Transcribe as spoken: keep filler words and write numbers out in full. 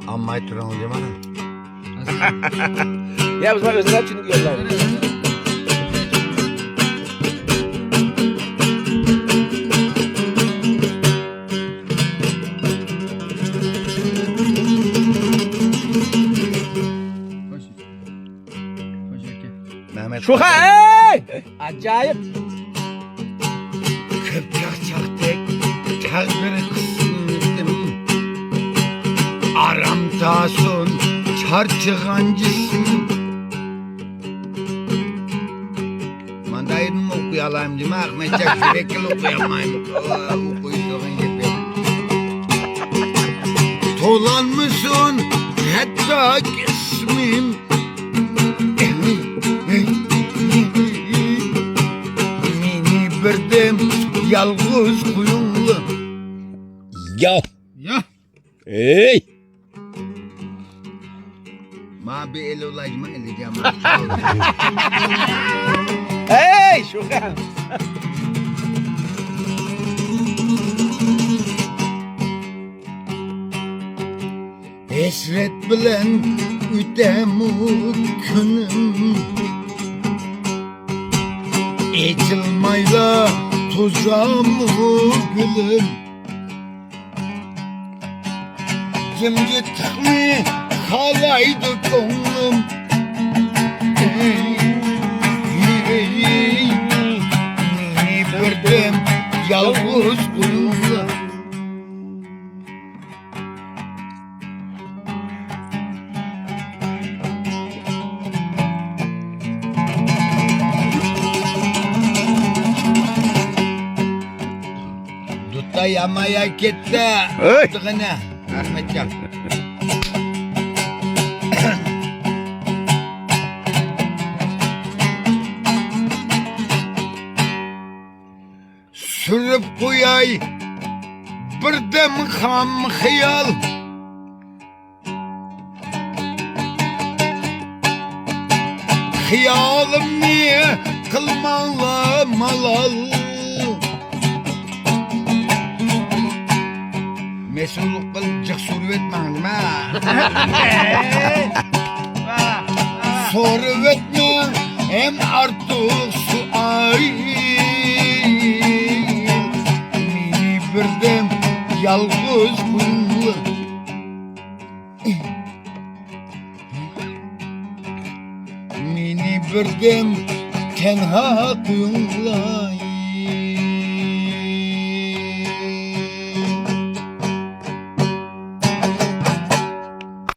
ئالماي تۇرۇڭ دېمەڭ. يا، بىز ئۆزىمىز چۈشىنىپ يوللايمىز. مەمەت شۇخا، ئەي! ئاجايىپ! كۆپ چاقچاقتەك تەقدىر قىسمىتىم، ئارام تاپسۇن چارچىغان جىسمىم. ماندايدىن ئوقۇيالايمەن دېمە، ئەخمەتجان، شۇ بەكلا ئوقۇيالمايمەن. ئوقۇيدىغان گېپىم. تولانمىسۇن ھەتتا ئىسمىم. مېنى بىردەم يالغۇز قويۇڭلار. يا. يا. ئەي! ما بىر ئېلى ئۇلاجما ئېلىجام. ئەي، شۇخا! ھەسرەت بىلەن ئۆتەمۇ كۈنۈم، ئېچىلمايلا توزامۇ گۈلۈم. جىمجىتلىقنى خالايدۇ كۆڭلۈم. مېنى بىردەم يالغۇز قويۇڭلار. دۇتاي ئامايا كەتتى. ھەي! دېگىنە. رەھمەتجان. سۈرۈپ قوياي بىردەم خام خىيال. خىيالىمنى قىلماڭلار مالال. مەسئۇللۇق قىل، جىق سورىۋەتمەڭ نېمە؟ سورىۋەتمەڭ ھەم ئارتۇق سوئال. مېنى بىردەم يالغۇز قويۇڭلار. مېنى بىردەم تەنھا قويۇڭلار.